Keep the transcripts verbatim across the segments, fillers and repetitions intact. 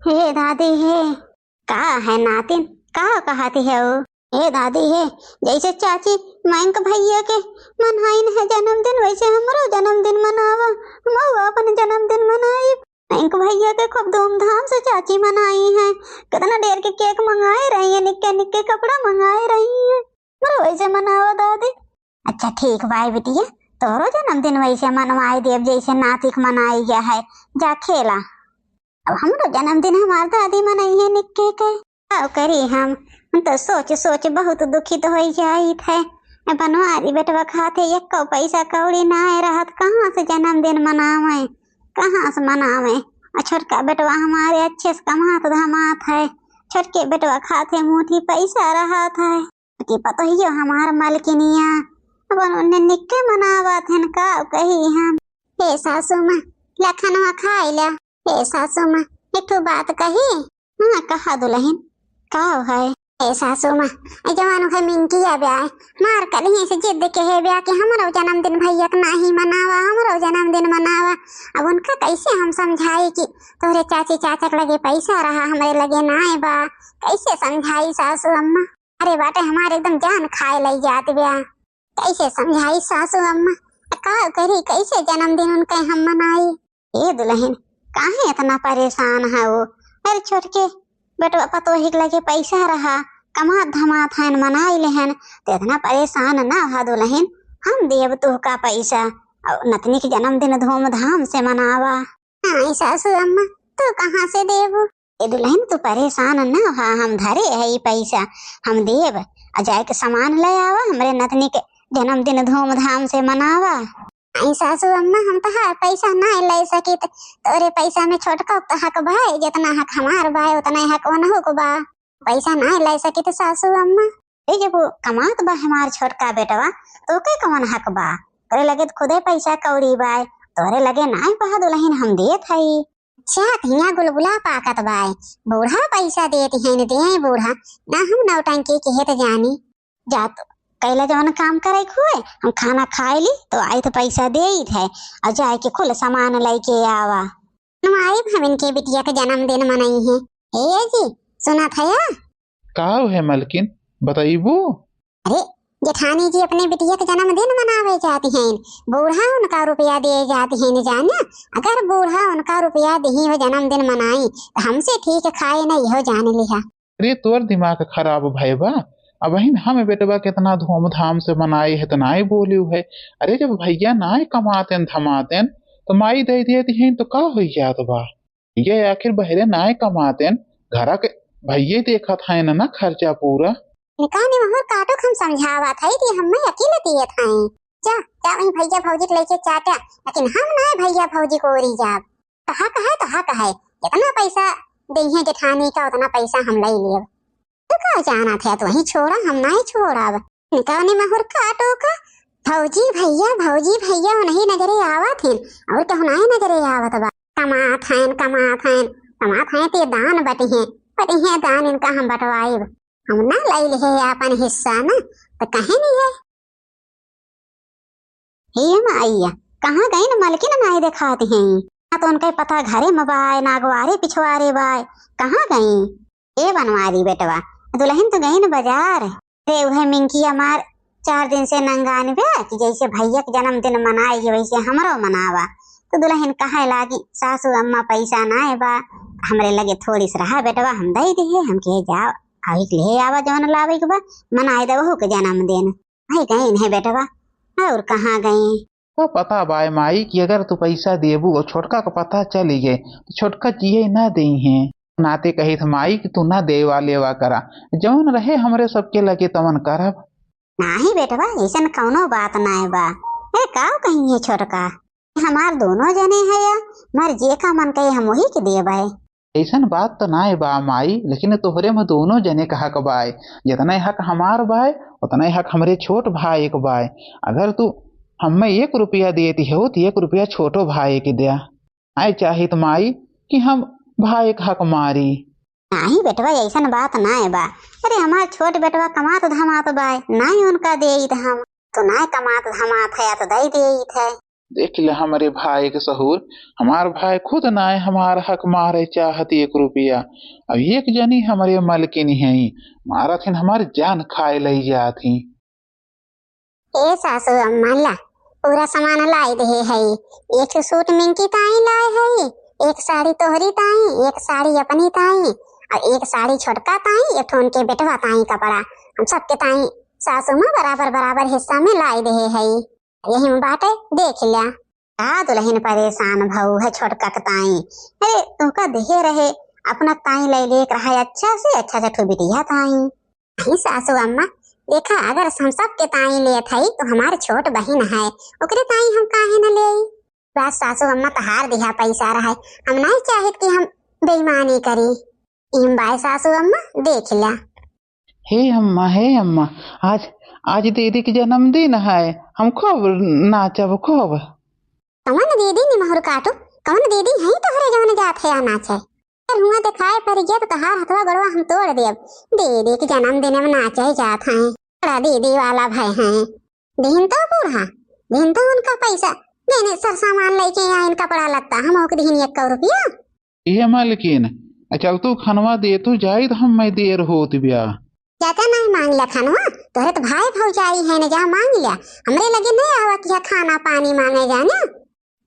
हे दादी हे। का है नातिन, का कहत हउ? हे दादी हे, जैसे चाची मयंक भैया के मनाइन है जन्मदिन, वैसे हमरो जन्मदिन मनावा, हमहू अपन जन्मदिन मनाइब। मयंक भैया के खूब धूमधाम से चाची मनाई है, कितना ढेर के केक मंगाए रही है, निक्के निक्के कपड़ा मंगाए रही है, हमरो वैसे मनावा दादी। अच्छा ठीक बाय बिटिया, तोहरो जन्मदिन वैसे मनवाई देब जैसे नाती के मनाई गया है, जा खेला। अब हमरो जन्मदिन हमार दादी मनइहे निक्के के। का करी हम, हम तो सोच सोच बहुत दुखित होइ जाइत है। अब बनवारी बेटवा खाते एक्को पैसा कौड़ी नाय रहत, कहाँ से जन्मदिन मनावे, कहाँ से मनावे? और छोटका बेटवा हमारे अच्छे से कमात धमात है, छोटके बेटवा खाते मुट्ठी पैसा रहत है। कि पतोहियो हमार मलकिनिया, अपन उन्ने निक्के मनावत हन, का कही हम। हे सासू माँ, लखनवा खाए ला। हे सासू माँ, एक ठो बात कही। हाँ, कहा दुलहिन, का है? हे सासू माँ, ए जवान है मिंकिया ब्याह, मार कलिहे से जिद के है ब्याह कि हमरो जन्मदिन भैया के नाही मनावा, हमरो जन्मदिन मनावा। अब उनका कैसे हम समझाई कि तोहरे चाची चाचा के लगे पैसा रहा, हमरे लगे नाय बा, कैसे समझाई सासू अम्मा? अरे बाटे हमार एकदम जान खाए लई जात ब्या। कैसे समझाई सासू अम्मा? का करी, कैसे जन्मदिन उनके हम मनाई? ए दुलहिन, काहे इतना परेशान है वो? अरे छोटके बेटवा पतोही के लगे पैसा रहा, कमात धमात हन, मनाई लेहन, तो इतना परेशान ना हा दुलहिन, हम देब तुहका पैसा। और नतनी के जन्मदिन धूमधाम से मनावा। नाहीं सासू अम्मा, तू कहाँ से देबू? ए दुलहिन, तू परेशान न हा, हम धरे है ई पैसा, हम देब। आ जाए के सामान ले आवा, हमरे नतनी के जन्मदिन धूमधाम से मनावा। नाहीं सासू अम्मा, हम तोहार पैसा नाहीं ले सकित, तोरे पैसा में छोटका के तो हक भाई, जितना हक हमार भाई, उतना ही हक उनहु को बा। पैसा नाहीं ले सकित सासू अम्मा। ए, जब वो कमात बा हमार छोटका बेटवा, तो ओके कवन हक बा? तोरे लगे तो खुदे पैसा कौड़ी बाय, तोरे लगे नाहीं बा दुलहिन, हम देत हई। अच्छा, हियाँ गुलगुला पाकत बाय, बूढ़ा पैसा देत हैं, दे बूढ़ा, ना हम नौटंकी के हेत जानी। जा तो कैला जवन काम करे के हुए, हम खाना खाए ली तो आई तो पैसा देइत है, और जाए के कुल सामान लेके आवा। हम आइब, हम इनके बिटिया के जन्मदिन मनई है। ए जी, सुनत है या? का है मलकिन, बतइबू? अरे, जेठानी जी अपने बिटिया के जन्मदिन मनावे जाती हैं, बूढ़ा उनका रुपया दिए जाती हैं, जाना? अगर बूढ़ा उनका रुपया दिही हो जन्मदिन मनाई, तो हमसे ठीक खाए न, इहो जान लिहा। अरे, तोर दिमाग खराब भय बा? अबहिन हम बेटवा कितना धूमधाम से मनाए है, तो नाय बोलियो है। अरे, जब भैया नाय कमातेन धमातेन, तो माई दे देती हैं, तो का होई जात बा? ये आखिर बहरे नाय कमातेन, घरा के भैये देखत हैं ना, ना खर्चा पूरा। इनका ने मुहर काटो, हम समझावत है कि हमें अकेले दियत हैं। जा, जा वहीं भैया भौजी के लेके चाटा, लेकिन हम नाय भैया भौजी को ओरी जाब। तो हक है, तो हक है, जितना पैसा देइहे जेठानी का, उतना पैसा हम ले लेब। तू का जानत है, तू वहीं छोड़ा, हम नाय छोड़ब। इनका ने मुहर काटो का, भौजी भैया, भौजी भैया, उन्हीं नजरे आवत हैं, और कहूँ नाय नजरे आवत बा। कमात हैं, कमात हैं, कमात हैं, ते दान बटी हैं, बटी हैं दान, इनका हम बटवाइब। हम ना ले लिहे आपन हिस्सा ना, तो कहे नहीं है। हे माइया, कहाँ गई न मलकिन, नाय देखात हैं। ना तो उनके पता घरे में बाय, ना अगवारे पिछवारे बाय, कहाँ गई? ए बनवारी बेटवा, दुलहिन तो गई न बाजार। रे उहे मिंकिया मार चार दिन से नंगान बे कि जैसे भैया के जन्मदिन मनाई वैसे हमरो मनावा। तो दुलहिन कहे लागी, सासू अम्मा पैसा नाय बा, हमरे लगे थोड़ी सी रहा बेटवा, हम दे दिहे, हम कहे जाओ, अभी के लिए आवा जवन लावे के बा, मनाए दे वहू के जन्मदिन। भाई गई है बेटवा, और कहाँ गई? तो पता बाय माई कि अगर तू पैसा देबू और छोटका का पता चली गए तो छोटका जिए ना देई हैं। नाते कहित माई कि तू ना देवा लेवा करा, जवन रहे हमरे सबके लगे तवन करब। नाही बेटवा, ऐसन कौनो बात नाय बा। ए, काव कही है छोटका? हमार दोनों जने है या, मर जे का मन कहे हम वही के देबे। ऐसन बात तो नाय बा माई, लेकिन तोहरे में दोनों जने का हक बाय। जितना हक हमार बाय, उतना हक हमरे छोट भाई के बाय। अगर तू हमें एक रुपया देती हो तो एक रुपया छोटो भाई के द्या। आय चाहित माई कि हम भाई के हक मारी। नाही बेटवा, ऐसन बात नाय बा। अरे हमार छोट बेटवा कमात धमात बाय, नाय उनका देइत हम। तो नाय कमात धमात है तो दे देइत है। देख ले हमरे भाई के सहूर, हमार भाई खुद नाय हमार हक मारे चाहत एक रुपया। अब एक जनी हमरे मलकिन हई, मारत हिन हमार जान खाए लई जात ही। ए सासू अम्मा ला, पूरा सामान लाई देहे हई। एक ठो सूट मिंकी ताई लाए हई, एक साड़ी तोहरी ताई, एक साड़ी अपनी ताई, और एक साड़ी छोटका ताई, एक ठो उनके बेटवा ताई कपड़ा। हम सबके ताई सासू माँ बराबर बराबर हिस्सा में लाई देहे हई। यही में बाटे, देख ल्या। का दुलहिन परेशान भऊ है छोटका के ताई? अरे, तुहका देहे रहे, अपना ताई ले लेक रहा है अच्छा से, अच्छा से ठो बिटिया ताई। नहीं सासू अम्मा, देखा, अगर हम सबके ताई लेत हई, तो हमार छोट बहिन है, ओकरे ताई हम काहे न लेई? बस सासू अम्मा, तहार दिहा पैसा रहे, हम नहीं चाहित कि हम बेईमानी करी। इम बाय सासू अम्मा, देख ल्या। हे अम्मा, हे अम्मा, आज, आज दीदी के जन्मदिन है, हम खूब नाचब, खूब। कौन दीदी निमहुर काटू, कौन दीदी है तोहरे जौन जात है आ नाचे? अगर हुआं देखाए पड़ गया तो तहार हथवा गोड़वा हम तोड़ देब। दीदी के जन्मदिन में नाचे जात हैं, बड़ा दीदी वाला भय हैं। दिहिन तो बूढ़ा, दिहिन तो उनका पैसा, देने सर सामान लेके आइन, कपड़ा लत्ता, हम ओके दिहिन एक रुपया। ए मलकिन, आ चल तू खनवा दे तू, जाई त हम मैं देर होत ब्या। चाचा नहीं मांग ल्या खनवा, तोहरे त भाई भौजाई है न, जा मांग ल्या। हमरे लगे नहीं आवा कि खाना पानी मांगे जाने।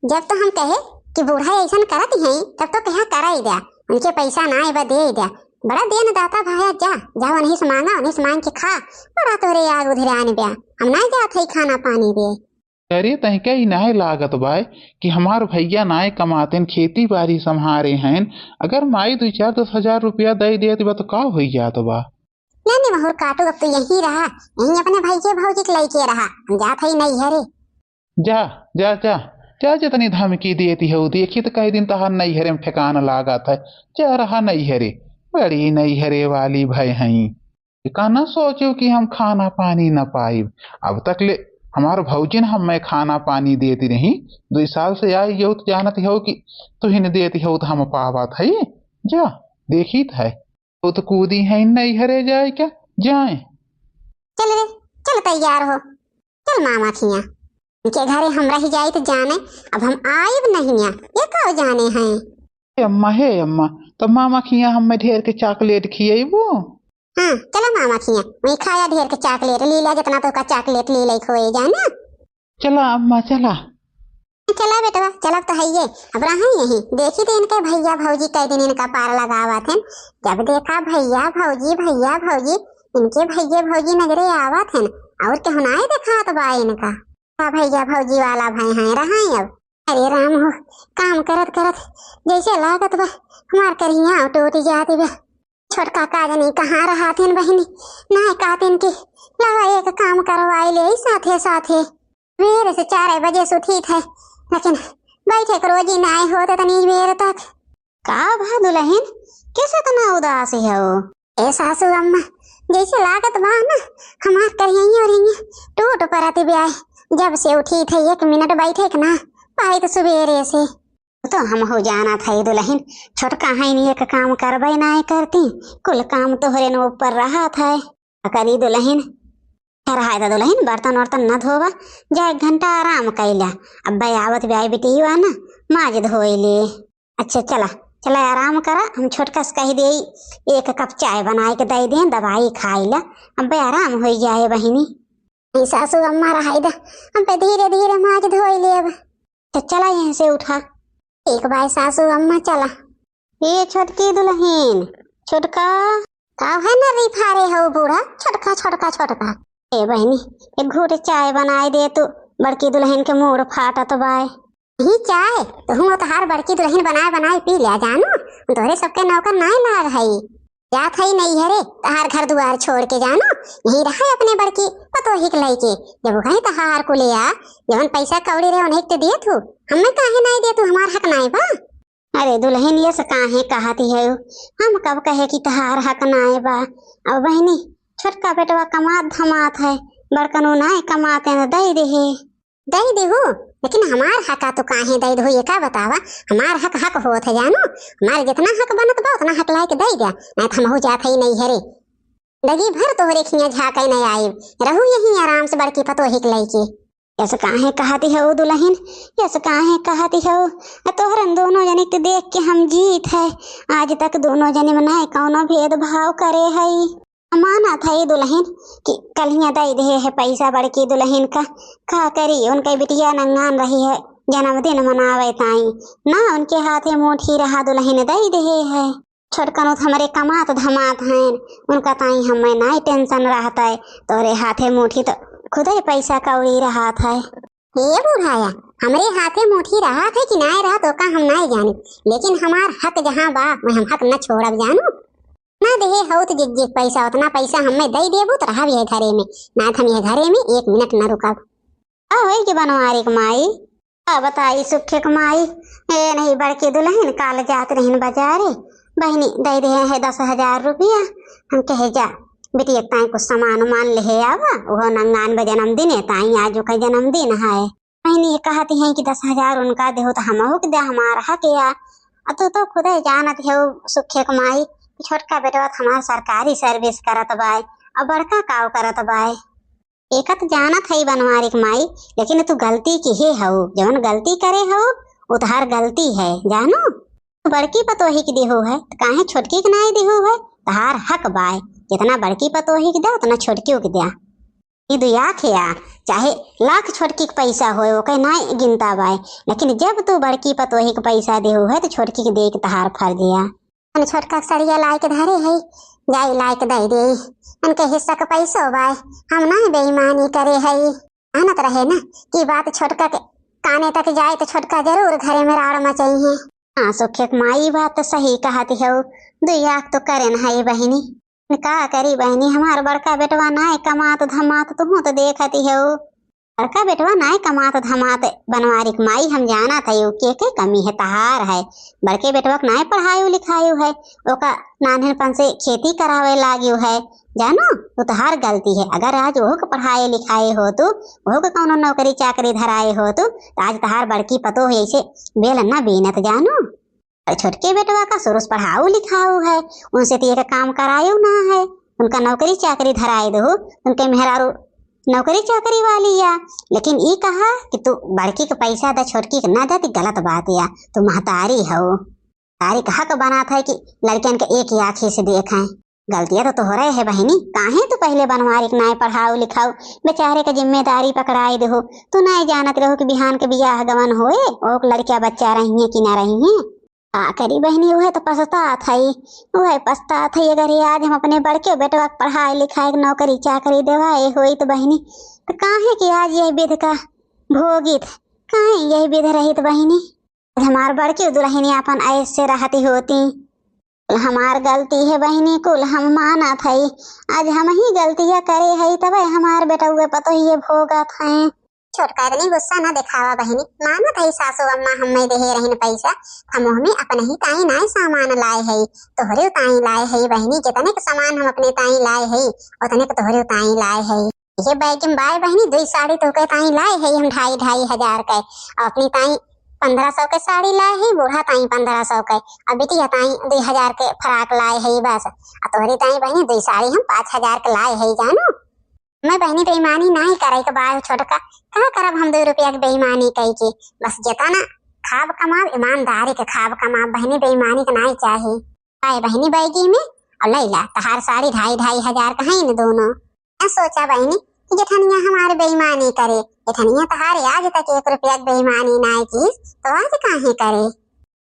जब तो हम कहे कि बूढ़ा ऐसन करत हैं, तब तो कहा कराई द्या, उनके पैसा ना आए बा दे द्या। बड़ा देन दाता भाया, जा, जा उन्हीं से मांगा, उन्हीं से मांग के खा, बड़ा तोहरे याद उधरे आने ब्या। हम नहीं जात है खाना पानी दे। अरे, तहिका ई नाय लागत बाय कि हमार भैया नाय कमातेन, खेती बारी संभारे हैं। अगर माई दुई चार दस हजार रुपया दे देत बा तो का होई जात बा? ना निमहुर काटू, अब तो यहीं रहा, यहीं अपने भाई के भौजी के लइके रहा, हम जात हई नैहरे। जा, जा, जा, जा, जितनी धमकी देती हो, देखी तो कई दिन तहार नैहरे में ठिकाना लागत है। जा रहा नैहरे, बड़ी नैहरे वाली भय हई। का ना सोचो कि हम खाना पानी न पाइब। अब तक ले हमार भौजिन हमें खाना पानी देती रही। दुई साल से आई हो तो जानत हो कि तुहिन देती हो तो हम पावत हई। जा, देखी त है। वो तो कूदी है नैहरे जाए क्या? जाए। चल रे, चल तैयार हो, चल मामा खिया। इनके घरे हम रह जाई तो जाने, अब हम आइब नहीं, ये का जाने हैं। हे अम्मा, हे अम्मा, तो मामा खिया हमें ढेर के चॉकलेट खिएबू? हाँ, चला मामा खिया, वहीं खाया ढेर के चॉकलेट, लीला जितना तो का चॉकलेट लीला खोए जाना। चला अम्मा, चला। चला बेटवा, चलब तो हइये, अब रहा यहीं। देखी तो इनके भैया भौजी कई दिन इनका पार लगावत हैं। जब देखा भैया भौजी, भैया भौजी, इनके भैया भौजी नजरे आवत हैं, और केहू नाई देखात बा इनका। का भैया भौजी वाला भय हैं, रहा अब। अरे राम हो, काम करत करत जैसे लागत बा हमार करिया टूट जात बा। छोटका का जानी कहाँ रहत हैं बहिनी, ना कहत हैं कि लावा एक काम करवाई ले साथे साथे। बेर से चार बजे से उठित है, लेकिन बैठे के रोजी ना होत तनी बेर तक। का भा दुलहिन, कैसे इतना उदास हो? ए सासू अम्मा, जैसे लागत बा ना हमार करिया और टूट परत बा। जब से उठित है एक मिनट बैठे के ना पाइत सुबेरे से। तो हम हो जाना था दुलहिन, छोटका है नहीं, एक काम करबे ना करती, कुल काम तोहरे न ऊपर रहत है। करी दुलहिन, रहा था दुलहिन, बर्तन वर्तन न धोवा, जा एक घंटा आराम कैला। अब्बे आवत ब्याई बिटिया ना, माज धोई ले। अच्छा चला, चला आराम करा, हम छोटका से कह देई एक कप चाय बनाए के दे दें, दवाई खाई ला, अब्बे आराम होई जाए बहिनी। नहीं सासू अम्मा रहाई दा, हम पे धीरे धीरे माज धोई लेब। तो चला यहाँ से उठा। ठीक बाय सासू अम्मा, चला। ए छोटकी दुलहिन, छोटका। का है ना रिफारे हो बूढ़ा, छोटका, छोटका, छोटका। ए बहिनी, एक घूट चाय बनाए दे तू, बड़की दुलहिन के मूड़ फाटत बाय। ही चाय, तो हूँ तोहार बड़की दुलहिन बनाए बनाए पी लिया जानू, तोहरे सबके नौकर नाय लाग हई। जात हई नैहरे, तहार घर दुआर छोड़ के जानू, यहीं रहा अपने बड़की पतोही के लइके। जब वहीं तहार कुलिया, जवन पैसा कौड़ी रहे, उन्हें के दिए तू, हमें काहे नाय दे तू, हमार हक नाय बा। अरे दुलहिन, ये से काहे कहती है, हम कब कहे कि तहार हक नाय बा। अब बहिनी, छोटका बेटवा कमात धमात है, बड़कनू नाय कमाते न दे देहे। दई देहू, लेकिन हमार हका तो काहे दई देहू, ये का बतावा? हमार हक हक होत है जानू, हमार जितना हक बनत बा उतना हक लायक दई द्या, नहीं तो हमहू जात हई नैहरे। जिंदगी भर तोहरे खिया झांके नहीं आइब, रहू यहीं आराम से बड़की पतोही के लइके। यस काहे कहती हउ दुलहिन, यस काहे कहती हउ? आ तोहरन दोनों जने के देख के हम जीत है। आज तक दोनों जने में नाहीं कउनो भेदभाव करे हई। मानत हई दुलहिन कि कल्हियाँ दइ देहे है पइसा बड़की दुलहिन का। का करी, उनके बिटिया नंगान रही है, जनमदिन मनावे ताई ना उनके हाथे मूठी रहा दुलहिन दइ देहे है। छोटकनो त हमरे कमात धमात हइन, उनका ताई हम्मे नाई tension रहत है। तोरे हाथे मूठी त खुदे पइसा कौड़ी रहत है। हे बुढ़ाया, हमरे हाथे मूठी रहत है कि नाई रहत, ओका हम नाई जानी, लेकिन हमार हक जहाँ बा, मैं हम हक न छोड़ब जानू। ना देहे हउ त जिज्जी पइसा, ओतना पइसा हम्मे दइ देबू त रहब यह घरे में, ना त हम यह घरे में एक मिनट न रुकब। का होई कि बनवारी क माई? का बताई सुखे क माई, ए नहीं बड़की दुलहिन काल जात रहिन बजारे, बहिनी दइ देहे है दस हजार रुपया। हम कहे जा बिटिया ताई कुछ सामान उमान लेहे आवा, उहो नंगान बे जनमदिन है ताई, आज ओकर जनमदिन है। बहिनी कहती हैं कि दस हजार उनका देहु त हमहू के दे, हमार हक या। आ तू तो खुदे जानत हउ सुखे क माई, छोटका बेटवा त हमार सरकारी service करत बाय, अउ बड़का काव करत बाय। एका त जानत हई बनवारी क माई, लेकिन तू गलती किहे हउ, जवन गलती करे हउ, उ तहार गलती है, जानू? तू बड़की पतोही के दिहु है, त काहे छोटकी के नाई दिहु है? तहार हक बाय, जितना बड़की पतोही के द्या, उतना छोटकियो के द्या। ई दुई आँख या, चाहे लाख छोटकी के पइसा होए, ओके नाई गिनता बाय, लेकिन जब तू बड़की पतोही के पइसा दिहु है, त छोटकी के दे के तहार फर्ज या। अपन छोटका के सड़िया लाइके धरे है, जाई लाइके दइ दे। उनके हिस्सा के पइसो बाय, हम नाहीं बेईमानी करे हई। जानत रहे ना कि बात छोटका के काने तक जाए त छोटका जरूर घरे में राड़ मचइहें। हाँ सुखे क माई, बात त सही कहत हउ, दुई आँख तो करेन हई बहिनी। का करी बहिनी, हमार बड़का बेटवा नाहीं कमात धमात, तुहूँ त देखत हउ। बड़का बेटवा नाय कमात धमात बनवारी क माई, हम जानत हई उ के के कमी है, तहार है। बड़के बेटवा क नाय पढ़ायु लिखायु है, ओका नान्हेपन से खेती करावे लाग्यु है, जानो, उ तहार गलती है। अगर आज ओहू क पढ़ाए लिखाए होतु, ओहू क कउनो नौकरी चाकरी धराए होतु, त आज तहार बड़की पतोह ऐसे बेल न बीनत, जानो। अरे छोटके बेटवा का सुरुस पढ़ाऊ लिखाऊ है, उनसे तो एक काम करायु ना है, उनका नौकरी चाकरी धराए दो, उनके मेहरारू नौकरी चाकरी वाली या। लेकिन ई कहा कि तू बड़की के पैसा द, छोटकी के ना द, तो गलत बात या, तू महतारी हो। महतारी का हक बनात है कि लड़कियन के एक ही आँखी से देखें। गलतिया तो तोहरे है बहिनी, काहे तू पहले बनवारी के नाय पढ़ाऊ लिखाऊ, बेचारे के जिम्मेदारी पकड़ाई देहो। तू नाय जानत रहो कि बिहान के बियाह गवन होए, ओक लड़किया बच्चा रहिए कि ना रहिए। का करी बहिनी, उहे तो पछतात हई, उहे पछतात हई। अगर ये आज हम अपने बड़के बेटवा के पढ़ाई लिखाई के नौकरी चाकरी देवाए होइत बहिनी, तो काहे कि आज यह विध का भोगित, काहे यह विध रहित बहिनी? आज हमार बड़की दुल्हनिया अपन ऐसे रहती होती। कुल हमार गलती है बहिनी, कुल हम मानत हई। आज हम ही गलतिया करे हई, तबे हमार बेटउए पतोहिए भोगत हैं। छोटका, इतनी गुस्सा न दिखावा बहिनी, मानत हई सासू अम्मा हमें देहे रहिन पैसा, हम ओहमे अपने ही ताई नाय सामान लाए हई, तोहरे ताई लाए हई बहिनी। जितने के सामान हम अपने ताई लाए हई, उतने के तोहरे ताई लाए हई। ये बैग में बाय बहिनी, दुई साड़ी तोहके ताई लाए हई हम ढाई ढाई हजार के, और अपनी ताई पन्द्रह सौ के साड़ी लाए हई, बूढ़ा ताई पन्द्रह सौ के, और बिटिया ताई दुई हजार के फ्राक लाए हई बस, और तोहरे ताई बहिनी दुई साड़ी हम पाँच हजार के लाए हई, जानो। मैं बहिनी बेईमानी नाहीं करे के बाय हो छोटका, का करब हम दो रुपया के बेईमानी कई के? बस जेतना खाब कमाब, ईमानदारी के खाब कमाब बहिनी, बेईमानी के नाहीं चाही। आए बहिनी बैगी में, और लैला तहार साड़ी ढाई ढाई हजार का है न दोनों। मैं सोचा बहिनी कि जेठनिया हमारे बेईमानी करे, जेठनिया तहारे आज तक एक रुपया के बेईमानी नाहीं कीस, तो आज काहे करे?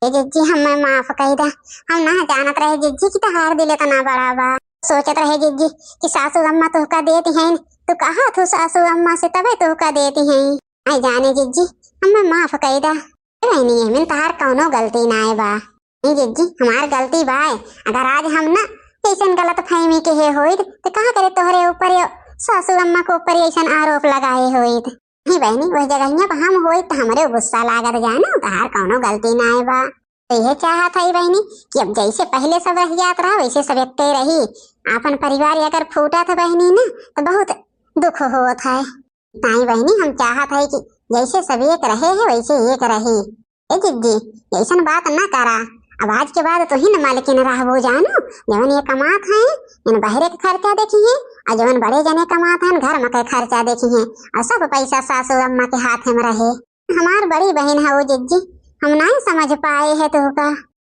ए जिज्जी, हमें माफ कई दा। हम ना जानत रहे जिज्जी कि तहार दिल इतना बड़ा बा। सोचत रहे जिज्जी कि सासू अम्मा तोहका देती हैं, तू कहा थू सासू अम्मा से तबे तोहका देती हैं। आई जाने जिज्जी, हमें माफ कई दा। ए बहिनी, एहमें तहार कौनो गलती नाय बा। नहीं जिज्जी, हमार गलती बाय। अगर आज हम ना ऐसन गलत फहमी के हे होइत, तो कहा करे तोहरे ऊपर यो सासू अम्मा के ऊपर ऐसन आरोप लगाए होइत। नहीं बहिनी, वह जगहिया पर हम होइत तो हमरे गुस्सा लागत जानो, तहार कौनो गलती नाय बा। तो यह चाहत हई बहिनी कि अब जैसे पहले सब रह जात रहा, वैसे सब एकते रही। आपन परिवार अगर फूटत बहिनी ना, तो बहुत दुख होत है। ताई बहिनी, हम चाहत हई कि जैसे सब एक रहे है, वैसे एक रही। ए जिज्जी, ऐसन बात ना करा। अब आज के बाद तू ही न मालकिन रहबो जानू, जवन ये कमात हैं, इन बहरे के खर्चा देखी है, और जवन बड़े जने कमात हैं, घर में के खर्चा देखी हैं, और सब पैसा सासू अम्मा के हाथ में रहे। हमार बड़ी बहन है वो जिज्जी, हम नहीं समझ पाए है तो का।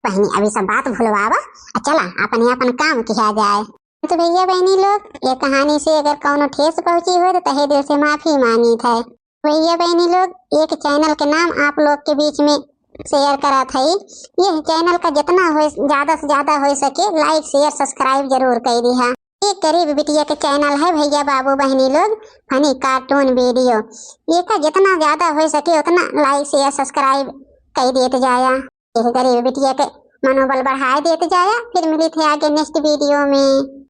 बहनी, अभी सब बात भुलवावा, आ चला अपने अपन काम किया जाए। तो भैया बहनी लोग, ये कहानी से अगर कौनो ठेस पहुंची हो तो तहे दिल से माफी मांगी थे। भैया बहनी लोग, एक चैनल के नाम आप लोग के बीच में शेयर करा था। ये चैनल का जितना हो, ज्यादा से ज्यादा हो सके, लाइक, शेयर, सब्सक्राइब जरूर कर दिहा। एक गरीब बिटिया के चैनल है भैया बाबू बहनी लोग, फनी कार्टून वीडियो। ये का जितना ज्यादा हो सके उतना लाइक, शेयर, सब्सक्राइब कर देते जाया। एक गरीब बिटिया के मनोबल बढ़ाए देते जाया। फिर मिली थे आगे नेक्स्ट वीडियो में।